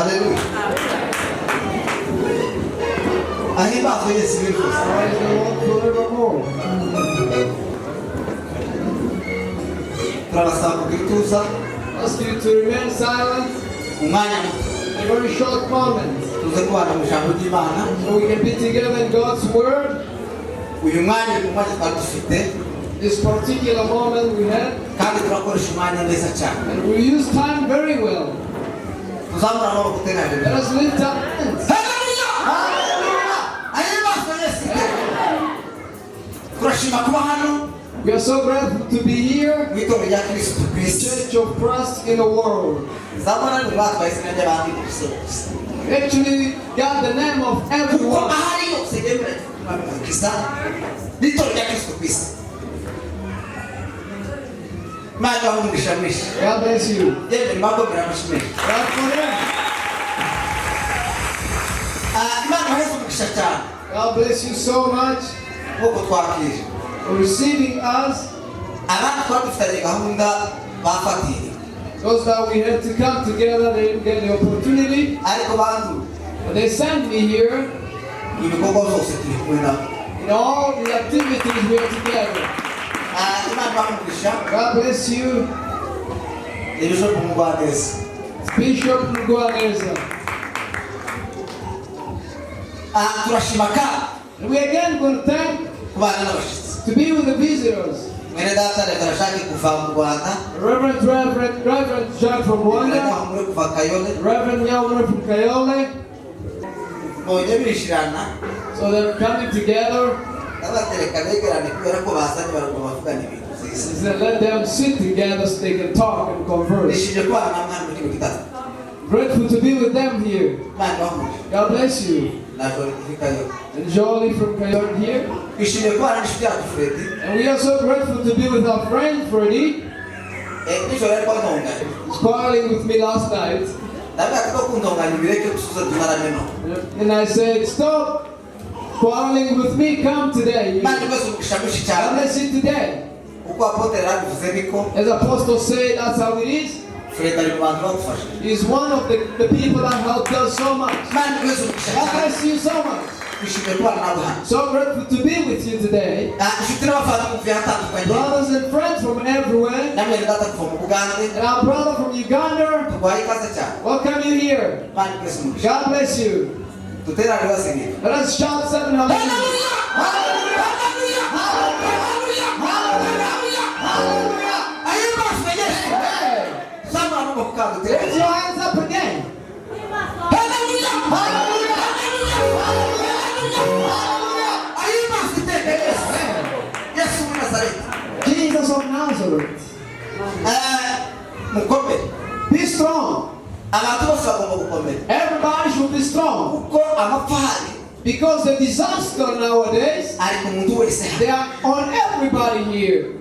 Haleluya, ahimbazwe Yesu bivuze. Praise the Lord forevermore. Turabasaba kugira ituza. Ask you to remain silent Umwanya muto. A very short moment Tuze kubana mu ijambo ry'Imana. So we can be together in God's Word. Uyu mwanya ni umwanya twari dufite. This particular moment we had, Kandi turakoresha umwanya neza cyane. And we use time very well. Tuzamura amaboko uterane. Let us lift our hands. Haleluya, haleluya, ahimbazwe Yesu. Turashima kuba hano We are so grateful to be here, mu itorero rya Kirisitu ku isi. Church of Christ in the world. Zamura ni batwaye izina ry'abandi gusa gusa. Actually, got the name of Kuko everyone. Ahari hose yemera kisa n'itorero rya Kirisitu ku isi. Imana ibahe umugisha mwinshi. God bless you. Yemwe mbakomera amashyi menshi. God for them. Ah, Imana ibaheze umugisha cyane. God bless you so much Nk'uko twakira for receiving us. Abandi twari dufitanye gahunda bafatiriwe. Those that we had to come together, they didn't get the opportunity. Ariko bantu But they sent me here. Ibikorwa byose turi kumwe nabo. In all the activities, we are together. Ah, Imana ibahe umugisha. God bless you. Ni Bishop Mugwaneza. It's Bishop Mugwaneza. Ah, turashima kandi And we again going to thank kubana n'abashyitsi. To be with the visitors. Mwene data Reverend Jacques kuva mu Rwanda. Reverend Jack from Reverend Rwanda, Nyahumure kuva Kayole. Reverend Nyamura from Kayole. Mbonye bishirana. So they're coming together. Ndabatereka begerane kubera ko bazanye baraguma bavugana ibintu byiza. He said, let them sit together so they can talk and converse. Nishimye kubana namwe hano muri kino gitaramo. Grateful to be with them here. Imana ibahe umugisha. God bless you. Na Jolie kuva Kayole. And Jolie from Kayole here. Twishimiye kubana n'inshuti yacu Freddy. And we are so grateful to be with our friend Freddie. Eh, nijoro yari kwantonganya. He's quarreling with me last night. Ndavuga ati ko kuntonganya ubireke tuze tumarane no. And I said, "Stop quarreling with me, come today." Imana ibahe umugisha mwinshi God cyane. bless you today. Uko apotre yarabivuze niko. As Apostle said, that's how it is. Fred ari mu bantu badufasha. He's one of the people that helped us so much. Imana ibahe umugisha God cyane. Bless you so much. Twishimiye kubana nawe hano. So grateful to be with you today. Ah, inshuti n'abavandimwe muvuye ahatandukanye. Brothers and friends from everywhere. Na mwene data kuva mu Bugande. And our brother from Uganda, Tuguhaye ikaze cyane. Welcome you here. Imana ibahe umugisha. God bless you. Duterane basenga. Let us shout seven hallelujah. Haleluya, haleluya, haleluya, haleluya, ahimbazwe Yesu. Hey, Zamura amaboko kandi utere. Raise your hands up again. Haleluya, haleluya, haleluya, ahimbazwe iteka Yesu. Yesu w'i Nazareti. Jesus of Nazareth. Eh, mukomere. Be strong. Abantu bose bagomba gukomera. Everybody should be strong. Kuko amapfa ahari Because the disaster nowadays, ari ku muntu wese hano. They are on everybody here.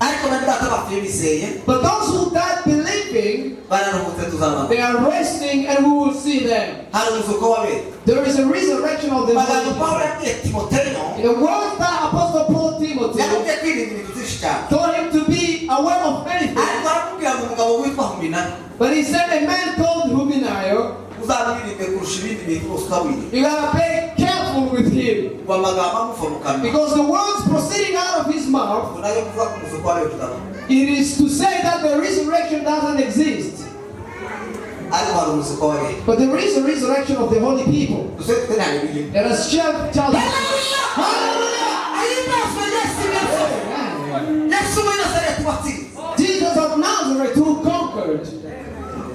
Ariko bari data bapfuye bizeye But those who died believing, bararuhutse tuzabana. They are resting and we will see them. Hari umuzuko w'abera. There is a resurrection of the Amagambo holy. Pawulo yabwiye Timoteyo In the words that Apostle Paul Timothy yamubwiye kwirinda ibintu byinshi cyane. Told him to be aware of many things. Ariko aramubwira ngo umugabo witwa Humenayo But he said a man called Humenayo, uzamwirinde kurusha ibindi bintu byose ukawirinde. You gotta be careful with him. Ngo amagambo amuva mu kanwa Because the words proceeding out of his mouth, ngo nayo kuvuga ko umuzuko w'abera utabaho. It is to say that the resurrection doesn't exist. Ariko hari umuzuko w'abera. But there is a resurrection of the holy people. Duze dutere haleluya. Let us shout, shout. Haleluya, haleluya, ahimbazwe Yesu. Yesu, Yesu w'i Nazareti watsinze. Jesus of Nazareth who conquered.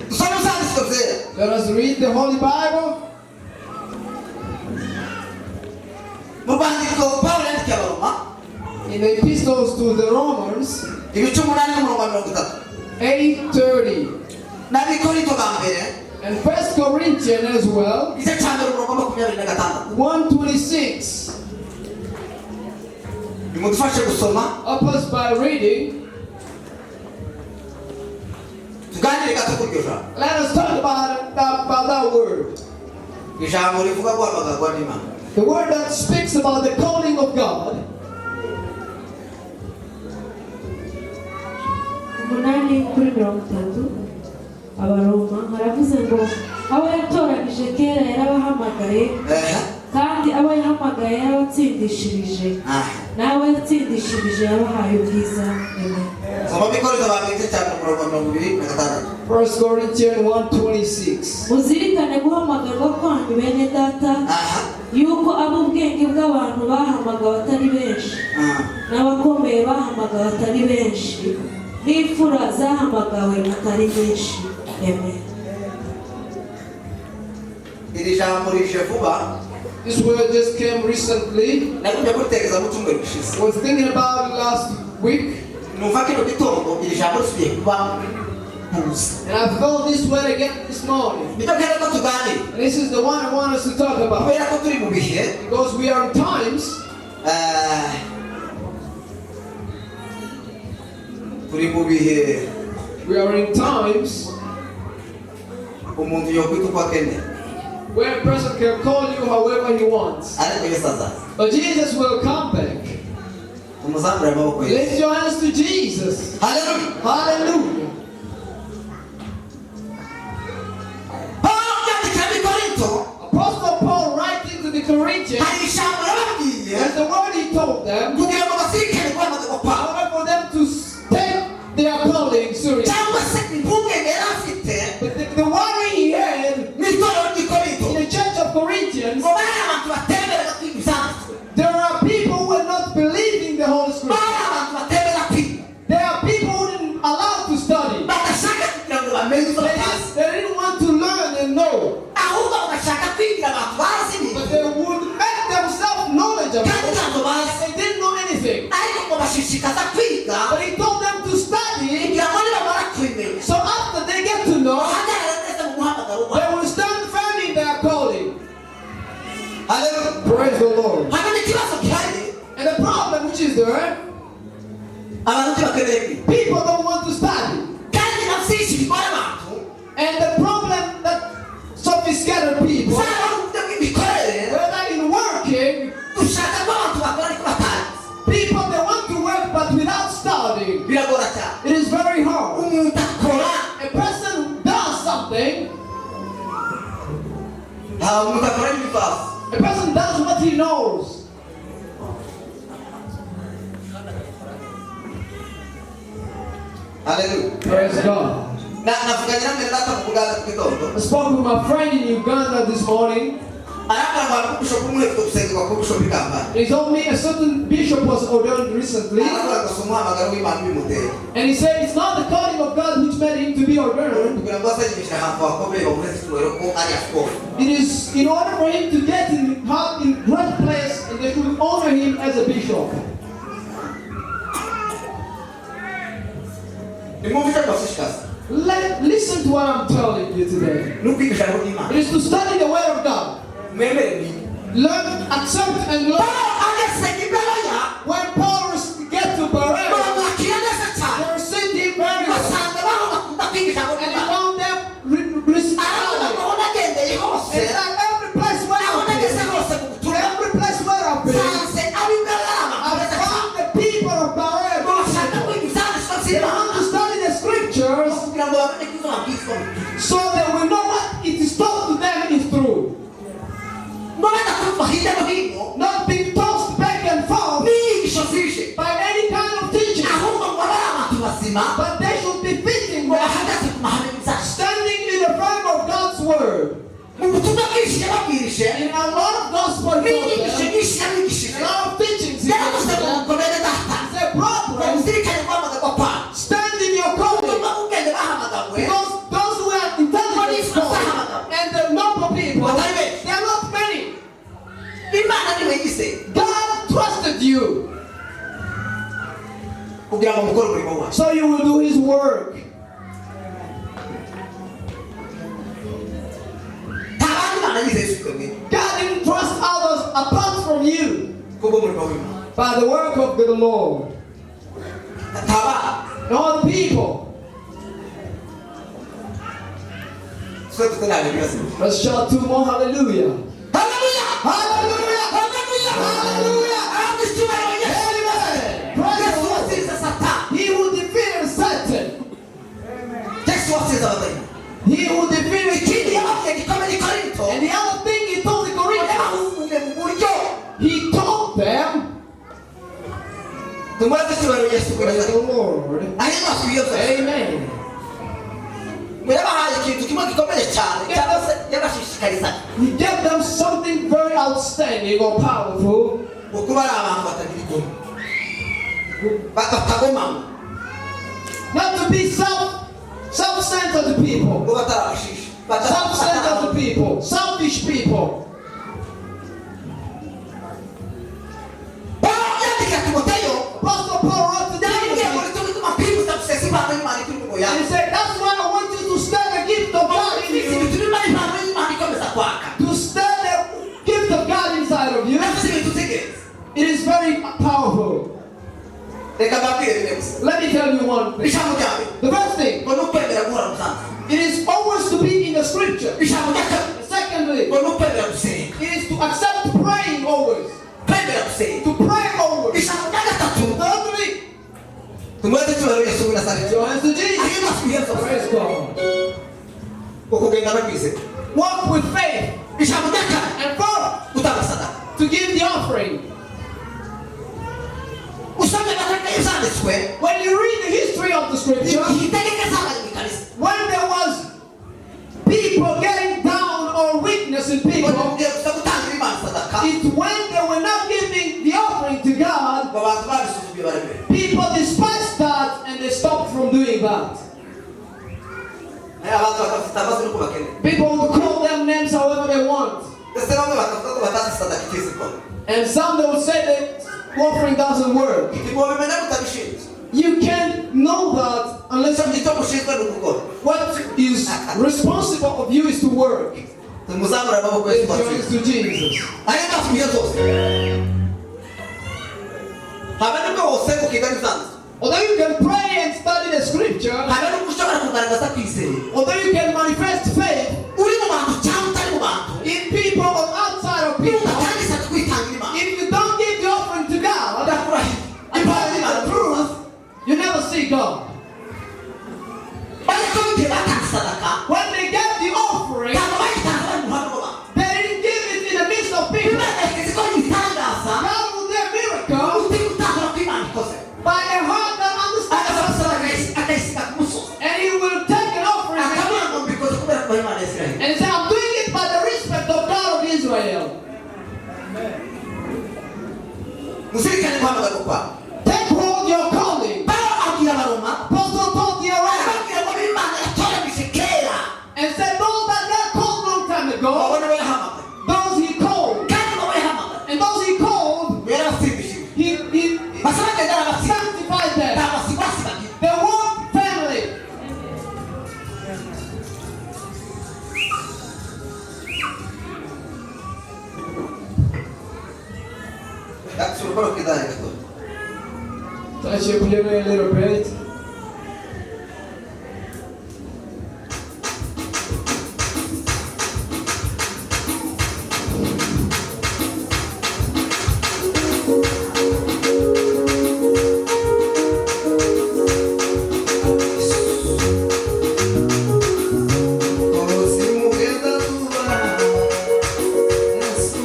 Dusome ibyanditswe byera. Let us read the Holy Bible. Mu rwandiko Pawulo yandikiye Abaroma In the epistles to the Romans, ibice 8 n'umurongo wa 30 8:30. n'Abikorinto ba mbere And First Corinthians as well, igice cya mbere umurongo wa 26. 1:26. Nimudufashe gusoma. Help us by reading. Tuganire gato kuri iryo jambo. Let us talk about that word. Ijambo rivuga guhamagarwa n'Imana. The word that speaks about the calling of God. 8 kuri 30 Abaroma haravuze ngo Abo yatoranije kera yarabahamagaye, kandi abo yahamagaye yarabatsindishirije, n'abo yatsindishirije yabahaye ubwiza. Amen. Soma Abikorinto ba mbere, igice cya mbere, umurongo wa 26. 1 Corinthians 1:26. Muzirikane guhamagarwa kwanyu, bene data, yuko ab'ubwenge bw'abantu bahamagawe atari benshi, n'abakomeye bahamagawe atari benshi, n'imfura zahamagawe atari nyinshi. Amen. Iri jambo rije vuba. This word just came recently. Nagumye kuritekereza mu cyumweru gishize. I was thinking about it last week, Numva kino gitondo iri jambo risubiye kuba kuza. And I felt this word again this morning. Nibyo nkeneye ko tuganira. And this is the one I want us to talk about. Kubera ko turi mu bihe Because we are in times, turi mu bihe we are in times umuntu yokwita uko akeneye, where a person can call you however he wants. Ariko Yesu azaza. But Jesus will come back. Tumuzamure amaboko ye. Lift your hands to Jesus. Haleluya. Hallelujah. Pawulo byandikira ab'i Korinto, Apostle Paul writing to the Corinthians, hari ijambo yababwiye and the word he told them, kugira ngo bazirikane guhamagarwa in kwabo, order for them to take their calling seriously. Cyangwa se impungenge yari afite But the worry he had mu itorero ry'i Korinto, in the church of Corinthians, ngo bari abantu batemeraga kwiga ibyanditswe, there are people who were not believing the Holy Spirit. Bari abantu batemera kwiga, There are people who didn't allow to study. Badashaka kugira ngo bamenye ibyo They batazi, didn't, they didn't want to learn and know. Ahubwo bagashaka kwigira abantu bazi ibintu, But they would make themselves knowledgeable. Kandi ntabwo bazi. They didn't know anything. Ariko ngo bashishikaza kwiga But he told them to study, kugira ngo nibamara kubimenya, so after they get to know, bahagarare neza mu muhamagaro wabo. They will stand firm in their calling. Haleluya. Praise the Lord. Hanyuma ikibazo gihari, And the problem which is there, abantu ntibakeneye kwiga, people don't want to study. Kandi na byinshi bigora abantu, And the problem that sophisticated people, zaba ari uburyo bw'imikorere, whether in working, dushaka ko abantu bakora ariko batazi. People, they want to work but without studying. Biragora cyane. It is very hard. Umuntu akora, A person does something, nta muntu akora n'ibivazi. A person does what he knows. Haleluya. Praise God. Navuganye na mwene data mu Buganda ku gitondo. I spoke with my friend in Uganda this morning. Arambwira ngo hari bishop umwe ufite gusengerwa kuba bishop i Kampala. He told me a certain bishop was ordained recently. Aravuga ngo si umuhamagaro w'Imana ubimuteye, And he said it's not the calling of God which made him to be ordained. Kugira ngo azayigisha ahantu hakomeye bamuhe icyubahiro ko ari askofu. It is in order for him to get in great place and they should honor him as a bishop. Nimwumve icyo mbashishikaza. Listen to what I'm telling you today. Ni ukwiga ijambo ry'Imana. It is to study the word of God. Mwemere mwige. Learn, accept, and learn. Pawulo ageze i Beroya, When Paul get to Berea, baramwakira neza cyane, they received him very well. Basanga baho bakunda kwiga ijambo And he ry'Imana. found them Aravuga ngo responding. aho nagendeye hose, It's like every place where aho I've nageze been, hose mu butumwa, every place where I've been, nsanze ab'i Beroya ari abantu I beza cyane, found the people of Berea. Ngo bashaka kwiga ibyanditswe They by'Imana, want to study the scriptures kugira ngo bamenye ko ibyo babwizwa mu butumwa. So they will know what it is taught to them is true. Ngo badakumva hirya no hino Not being tossed back and forth n'inyigisho zije, by any kind of teaching, ahubwo ngo babe ari abantu bazima, but they should be fitting ngo them, bahagaze ku mahame y'ibyaha. Standing in the frame of God's word. Mu butumwa bwinshi yababwirije, In a lot of gospel taught n'inyigisho them, nyinshi yabigishije, a lot of teachings he yaravuze gave ngo them. mukomere data, He said, ngo "Brethren, muzirikane guhamagarwa kwanyu." Stand in your calling." Ubutumwa bw'ubwenge bahamagawe Because those who are intelligent called, and the noble people, batari benshi. They are not many. Imana niwe yizeye God trusted you kugira ngo mukore umurimo wayo. So you will do his work. Nta bandi Imana yizeye usibye mwe God didn't trust others apart from you kubw'umurimo w'Imana. By the work of the Lord. Nta bandi. Not people. Twe dufite haleluya. Let's shout two more hallelujah. Haleluya. Hallelujah! Haleluya. Hallelujah! Ahabwe icyubahiro Yesu. Amen! Praise Yesu the Lord. watsinze Satani. He who defeated Satan, Yesu watsinze abadayimoni. He who defeated Ikindi yababwiye And the other thing he told the Corinthians, yabahumuriye mu buryo he told them, tumubaze icyubahiro Yesu praise Kristo the Lord. ahimbazwe ibihe byose. Amen. Ngo yabahaye ikintu kimwe gikomeye cyane cyangwa se yabashishikarizaga He gave them something very outstanding or powerful, ngo kuba ari abantu batagira igoma batagomamo not to be self-centered people, ngo batarabashisha self-centered people, selfish people. Pawulo yandikira Timoteyo Apostle Paul wrote to yamubwiye ngo Timothy nicyo gituma nkwibutsa gusesa impano y'Imana ikiri mu and he yawe said, "That's why I want you to stir the gift of God in ibi you, bituma impano y'Imana ikomeza kwaka to stir the gift of God inside of you." navuze ibintu by'ingenzi It is very powerful. Reka mbabwire bimwe gusa Let me tell you one thing. Ijambo rya mbere The first thing, ngo ni ukwemera guhora mu byanditswe it is always to be in the scripture. Ijambo rya kabiri Secondly, ngo ni ukwemera gusenga it is to accept praying always. Kwemera gusenga To pray always. Ijambo rya gatatu Thirdly, tumubaze icyubahiro Yesu w'i Nazareti your hands to Jesus. Ahimbazwe ibihe byose Praise God. Ukugenda no kwizera Walk with faith. Ijambo rya kane And fourth, gutanga sadaka to give the offering. Usomye amateka y'ibyanditswe When you read the history of the scripture, igihe itegeko zabaye mu ikanisa when there was people getting down or weakness in ngo people, nimubwiye gusa gutangira Imana sadaka it's when they were not giving the offering to God, ngo abantu babisuzuguye barabireka people despised that and they stopped from doing that. Abantu bakabafite amazi nuko bakeneye People would call them names however they want. Ndetse bamwe bakavuga ko batazi sadaka icyo izikora And some they would say that offering doesn't work. Ntiwabimenya mutabishinzwe You can't know that unless icyo icyo mushinzwe ni ugukora what is responsible of you is to work. Tumuzamure amaboko Yesu Lift your hands twatsinze to Jesus. Ayo mazi ibihe byose habe nubwo wosenga ukiga n'ibyanditswe Although you can pray and study the scripture, habe nubwo ushobora kugaragaza kwizera although you can manifest faith uri mu bantu cyangwa utari mu bantu in people or outside of niba people, udatangiza kwitangira Imana if you don't give the offering to God, ndakurahiye and impano tell you y'Imana the truth, you never see God. Ariko igihe batanze sadaka When they gave the offering, ntabwo bayitanze bari mu ruhame rw'abantu they didn't give it in the midst of people. Imana yigeze ikora ibitangaza God will do a miracle umutima utahura ko Imana ikoze by a heart that agafata understands. sadaka akayisiga ku musozi And he will take an offering and akavuga ngo mbikoze kubera ko Imana ya Isiraheli and say, "I'm doing it by the respect of God of Israel." Muzirikane guhamagarwa kwawe Take hold your calling. Pawulo abwira Abaroma Apostle told the Romans arababwira ngo Imana yatoranije kera and said, those that God called long time ago, babone bo yahamagaye those he called. kandi ngo bo yahamagaye And those he called, ngo yarabatsindishije he basa bagenda arabatsinda sanctified them. Nta basigwasi bagira They were family. Yakusura kidani gato Touch your piano a little bit. Yesu.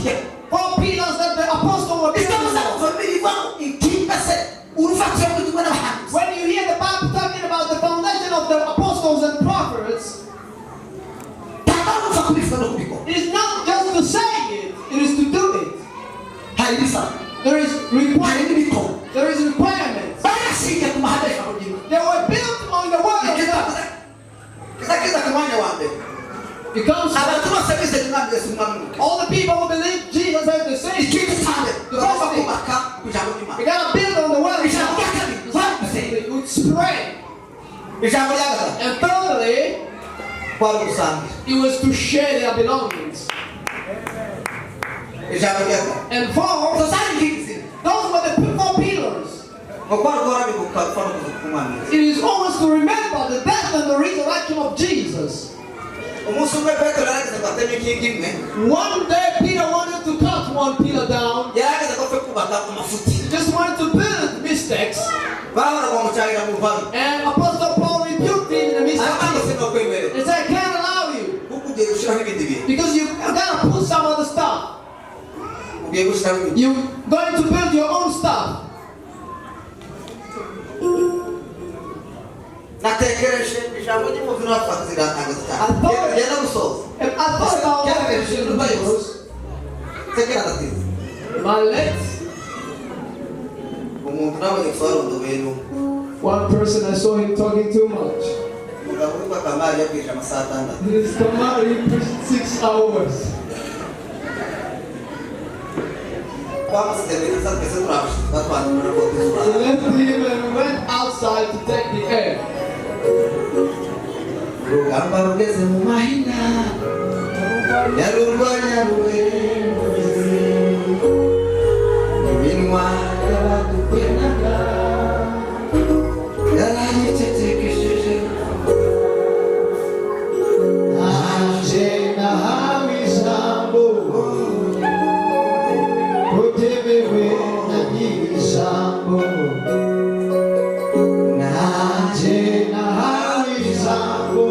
bubakiyeho. Four pillars that the apostle were Icyo building muza on. kumva bivuga ngo inkingi se urufatiro rw'intumwa n'abahanuzi. When you hear the Bible talking about the foundation of the apostles and prophets, Ntabwo ari ugupfa kubivuga no kubikora. it is not just to say it, it is to do it. Hari ibisabwa. There is Hari requirement. n'ibikorwa. There is requirements. Barashingiye ku mahame y'ijambo ry'Imana. They were built on the word of God. Kiza kiza ku mwanya wa mbere. It comes Abantu bose bizeye Umwami Yesu umwami w'umukiza. all the people who believe Jesus as the Savior. Ikintu cya mbere tugomba kubaka ku ijambo ry'Imana. We gotta build on the word of Ijambo rya God. kabiri kwari gusenga. It would spread. Ijambo rya gatatu And thirdly, kwari ugusangira. it was to share their belongings. Ijambo rya gatatu. And fourth, Izo zari inkingi zine. those were the four pillars. Ngo kwari guhora bibuka gupfa no kuzuka k'Umwami Yesu. It is always to remember the death and the resurrection of Jesus. Umunsi umwe Petero yarageze ngo ateme inkingi imwe. One day Peter wanted to cut one pillar down. Yarageze ko apfe kubaka amafuti. He just wanted to build mistakes. Bahoraga bamucahira mu ruhame. And Apostle Paul rebuked him in the midst Aravuga ngo of it. sinakwemerera. He said, I can't allow you Kuko ugiye gushyiraho ibindi bintu. because you gotta put some other stuff. Ugiye gushyiraho ibindi. You're going to build your own stuff. Natekereje ijambo ry'umuvi n'abapfakazi ziratangaza cyane. Genda gusoza. And I thought about what was Sekera ndatinze. My legs. Umuntu nabonye gusa warondoye ni umwe. One person, I saw him talking too much. Umugabo witwa Kamari yabwije amasaha 6. His Kamari preached 6 hours. Twamusize mu iduka twese turabashyitsi batwandura ngo We tuzura. left him and we went outside to take the air. Urugamba rugeze mu mahina yarurwanya rurembuzi iminwa y'abadukwenaga yarayicecekesheje. Nanje nahawe ijambo ko jyewewe nagira ijambo. Nanje nahawe ijambo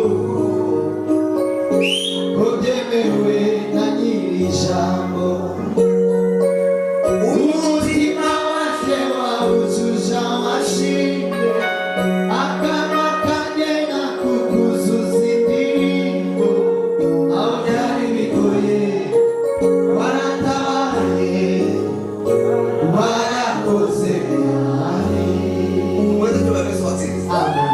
ko byemewe na nyiri ijambo. Umutima wanje wawuzuza amashimwe, akanwa kanjye nakukuzuza indirimbo. Aho byari bigoye waratabaye, warakoze cyane. Mwese tuba Yesu watsinze. Amen.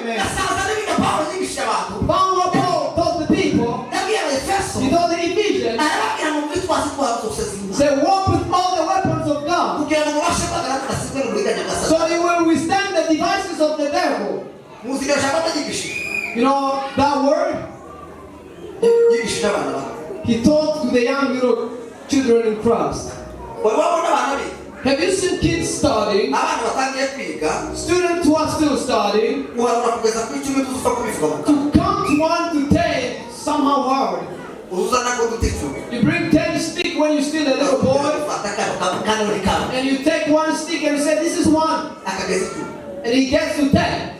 Nasanze n'ibintu Pawulo yigisha abantu. Paul taught the people, Yabwiye Abaefeso, he told the Ephesians, arababwira ngo mwitwaze intwaro zose z'Imana say, walk with all the weapons of God, kugira ngo mubashe guhagarara mudasizwe n'uburiganya bwa so Satani. you will withstand the devices of the devil. Muzi iryo jambo yigishije You know that word? yigishije abana bato. He taught to the young little children in Christ. Wari wabona abana biga? Have you seen kids studying? Abana batangiye kwiga. Students who are still studying, Guharura kugeza ku 10 tuzufa kubivuga mu kanwa. to count 1 to 10 somehow hard. Uzana ko duti 10. You bring 10 stick when you're still a little boy, Ufata kano kano ni kamwe. and you take one stick and you say, "This is one," Akageza 10. and he gets to 10.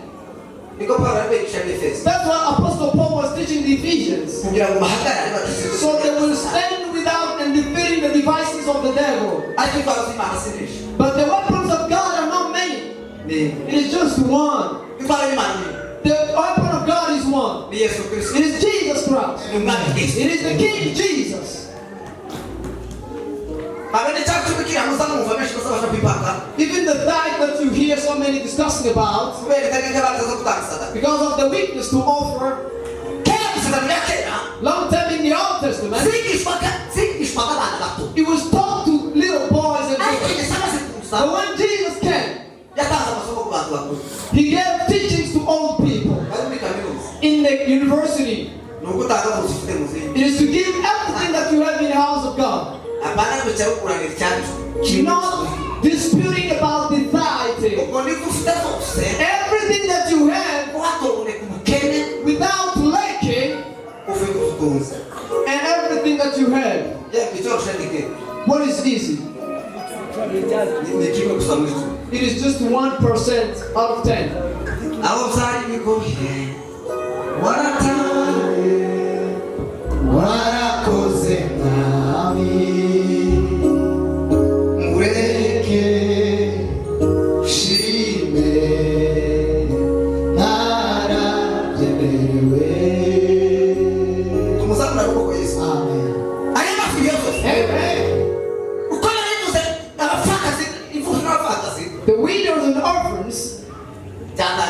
Niko Pawulo ari kwigisha Abefeso That's what Apostle Paul was teaching the Ephesians. kugira ngo bahagarare badasizwe. So they will stand without and defeating the devices of the devil. Ariko intwaro z'Imana si nyinshi. But the weapons of God are not many. Ni It is just one. intwaro y'Imana ni The weapon of God is one. ni Yesu Kristo. It is Jesus Christ. Ni umwami Kristo. It is the King Jesus. Habe n'icya cumi kiriya muza mwumva benshi bazabasha kwipanga. Even the tithe that you hear so many discussing about, Kubera intege nke baza zo gutanga sadaka. because of the weakness to offer, Kera mu isezerano rya kera long time in the Old Testament, zigishwaga abana bato. It was taught to little boys and Ariko girls. Yesu amaze kuza But when Jesus came, yatanze amasomo ku bantu bakuru he gave teachings to old people bari muri kaminuza. In the university. Ni ugutanga zose ufite mu zindi. It is to give everything that you have in the house of God. Apana kwicara ukuranira icyacu. Not disputing about the tithing. Ubwo nibwo ufite zose Everything that you have watoroboneka ubukene without lacking, ufite ubutunzi. And everything that you have. Yewe icyoroshe ni iki? What is easy? Ni kimwe gusa muri 10. It is just 1% out of 10. Aho byari bigoye warataye.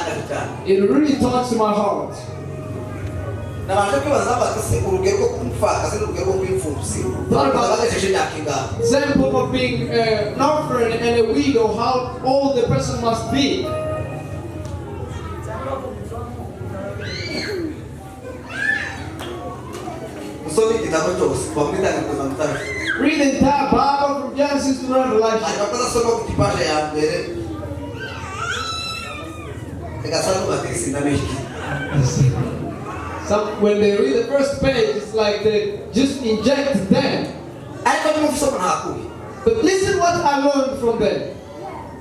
Byarantangaje cyane. It really touched my heart. Nabanje kwibaza bati se urugero rwo kuba umupfakazi n'urugero rwo kuba imfubyi bagejeje imyaka ingahe? Example of being an orphan and a widow, how old the person must be. Usome igitabo cyose kuva muri Itangiriro kugeza mu Itangiriro. Read the entire Bible from Genesis to Revelation. Hanyuma kazasoma ku ipaje ya mbere igasa n'ubatisi ndabeshyi. Some, when they read the first page, it's like they just inject them. Ariko nimba usoma ntakuye. But listen what I learned from them.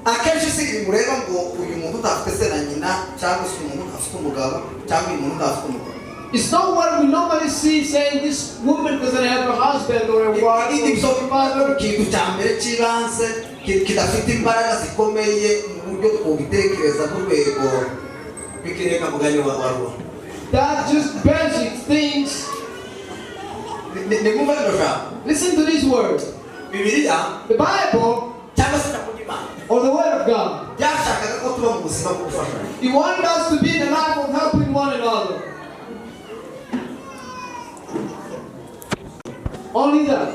Akenshi si ibi mureba ngo uyu muntu udafite se na nyina cyangwa se uyu muntu udafite umugabo cyangwa uyu muntu udafite umugore. It's not what we normally see, saying this woman doesn't have a husband or a wife or Ibyo a father. ikintu cya mbere cy'ibanze kidafite imbaraga zikomeye mu buryo twabitekereza mu rwego rw'ikirenga mugani wa ruba. That's just basic things. Nimwumva rino jambo. Listen to this word. Bibiliya The Bible cyangwa se ijambo ry'Imana or the Word of God. byashakaga ko tuba mu buzima bwo gufashanya. He wanted us to be in the life of helping one another. Only that.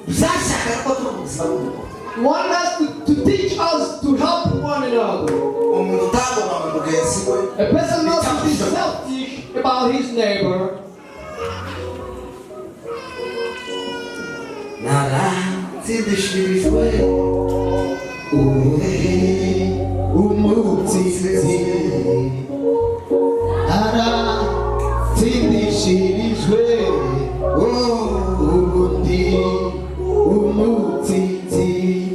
Byashakaga ko tuba mu buzima bw'umugore. He wanted us to teach us to help one another. Umuntu utagomba mu mugenzi we. A person not to be selfish about his neighbor. Naratsindishirijwe. Umutsinzi aratsindishirijwe ubundi umutsinzi.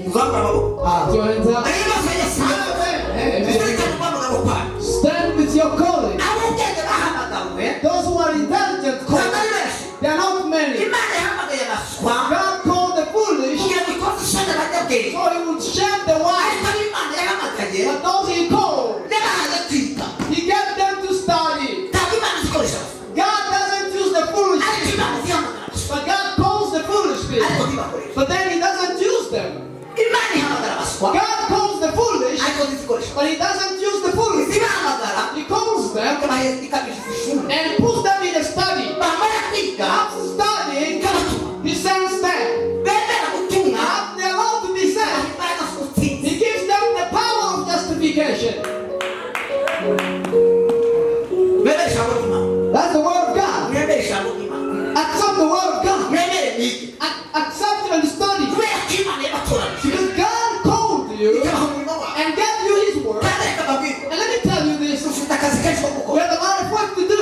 Uzamura amaboko. Put your hands up. Ayo maso Yesu. Amen. Tuzirikane guhamagara kwayo. Stand with your calling. Ab'ubwenge bahamagawe Those who are intelligent ntabwo call. ari benshi. They are not many. Imana yahamagaye abaswa God called the foolish kugira ngo ikoze isoni abanyabwenge. so he would shame the wise. Ariko abo Imana yahamagaye But those he called, yabahaye kwiga. he gave them to study. Ntabwo Imana izikoresha abaswa. God doesn't use the foolish Ariko people, Imana zihamagara abaswa but God calls the foolish ariko people. ntibakoresha. But then he doesn't use them. Imana ihamagara abaswa God calls the foolish, ariko ntizikoresha. but he doesn't use the foolish. Izibahamagara He calls them ikabishiza ishuri and puts them in a study. bamara kwiga After studying, ikabatuma he sends them. bemera gutumwa. After they are allowed to be sent, imbaraga z'ubutsinzi. he gives them the power of justification. Mwemere ijambo ry'Imana. That's the word of God. Mwemere ijambo ry'Imana. Accept the word of God. Mwemere mwige. Accept and study. Kubera ko Imana yabatoranije Because God called you ikabaha umurimo wayo. and gave you his word. Kandi reka mbabwire, And let me tell you this, dufite akazi kenshi ko we gukora have a lot of work to do.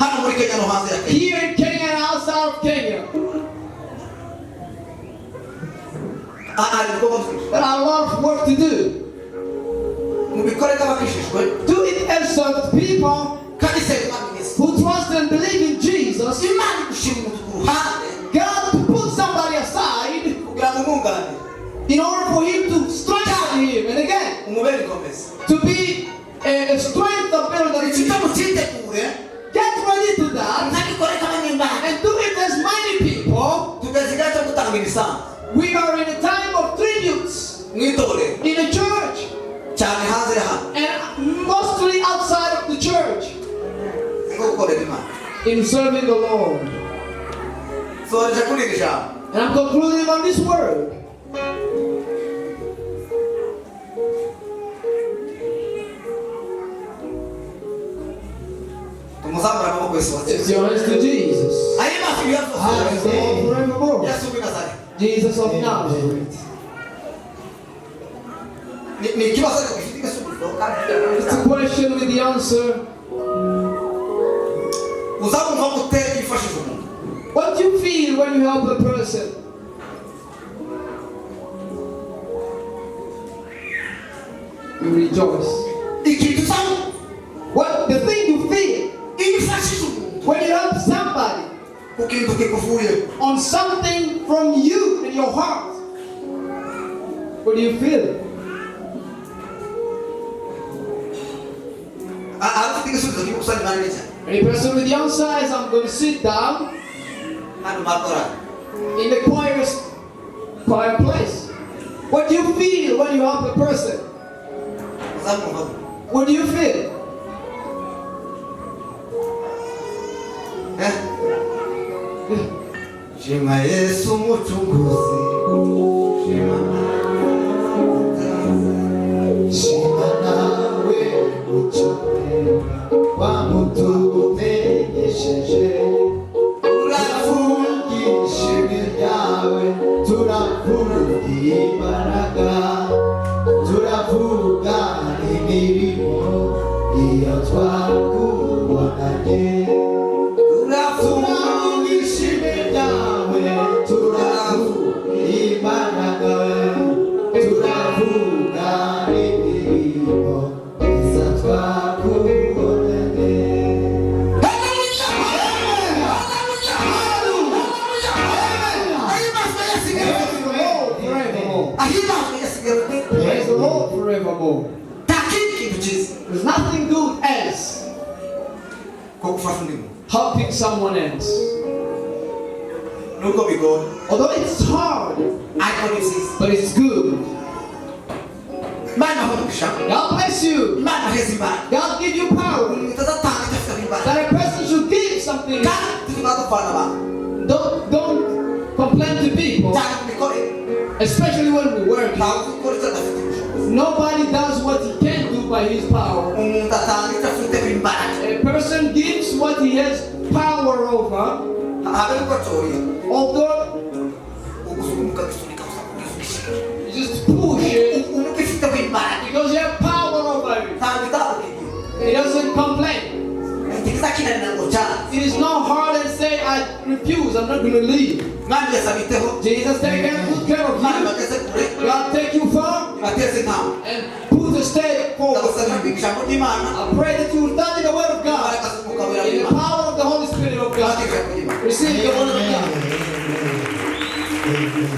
hano muri Kenya no hanze ya Kenya. Here in Kenya and outside of Kenya. Ah, hari ibikorwa byinshi. There are a lot of work to do. Mubikore nk'abakijijwe Do it as served people kandi senga Imana mwiza. who trust and believe in Jesus. Imana igushyira umuntu ku ruhande God to put somebody aside kugira ngo umwunganire in order for him to strengthen him. And again, umubere ikomeze. to be a strength of builder. Icyo mucyitegure Get ready to that ntabikore nk'abanyembaraga. And do it as many people. Tugeze igihe cyo gutanga imisanzu We are in a time of tributes mu itorero in the church cyane hanze ya hano and mostly outside of the church ni nko gukorera Imana. In serving the Lord. Soreje kuri iri jambo. And I'm concluding on this word. Tumuzamura amaboko yose It's watsinze. your hands to Jesus. Ayo maso ibibazo. Praise the Lord forevermore. Yesu w'i Nazareti. Jesus of Nazareth. Ni ikibazo ariko gifite igisubizo kandi It's a question with the answer. Uzabumva gute iyo ufashije umuntu? What do you feel when you help a person? You rejoice. Ikintu uzabumva What the thing you feel iyo ufashije umuntu when you help somebody ku kintu kikuvuyeho on something from you in your heart? What do you feel? Hari ufite igisubizo kiri gusana imana neza. Any person with the answer is I'm going to sit down Hano makora in the choir place. What do you feel when you help a person? What do you feel? Eh? Shima Yesu umucunguzi, shima. Shima nawe ucurera wamutumenyesheje. Turavugisha ibyawe, turavuga imbaraga, turavuga imirimo iyo twakubonanye. Turavugisha ibyawe, turavuga imbaraga, turavuga imirimo iza twakubonanye. Ahimbazwe Yesu. Praise the Lord forevermore. Ahimbazwe Yesu. Praise the Lord forevermore. Nta kindi kintu cyiza There's nothing good else ko gufasha undi muntu helping someone else. Nubwo bigoye, Although it's hard, ariko ni byiza. But it's good. Imana umugisha. God bless you. Imana heza imbaraga. God give you power. Umuntu azatanga icyo afite imbaraga. That a person should give something. Kandi tuzima dupfana abantu. Don't complain to people, Cyane mu mikorere. Especially when we work. Ntawe uzi gukora icyo adafite ubushobozi. Nobody does what he can do by his power. Umuntu atanga icyo afite imbaraga. A person gives what he has power over, Habe nuko acoriye although ugusunika ukagisunika gusa kugisunika. You just push it Umuntu ufite imbaraga because you have power over it. ntabwo itabukigiye. He doesn't complain. Ntikizakinanira ngo cyane. It is not hard and say, "I refuse, I'm not going to leave." Mwami Yesu abiteho. Jesus take good care of Imana you. ibageze kure. God take you far Ibateze intambwe. And put a step forward. Ndagusabira kwiga ijambo ry'Imana. I pray that you will study the word of God Imbaraga z'umwuka wera in the w'Imana. Power of the Holy Spirit of God. Mwakire ijambo ry'Imana. Receive the word of God. Amen.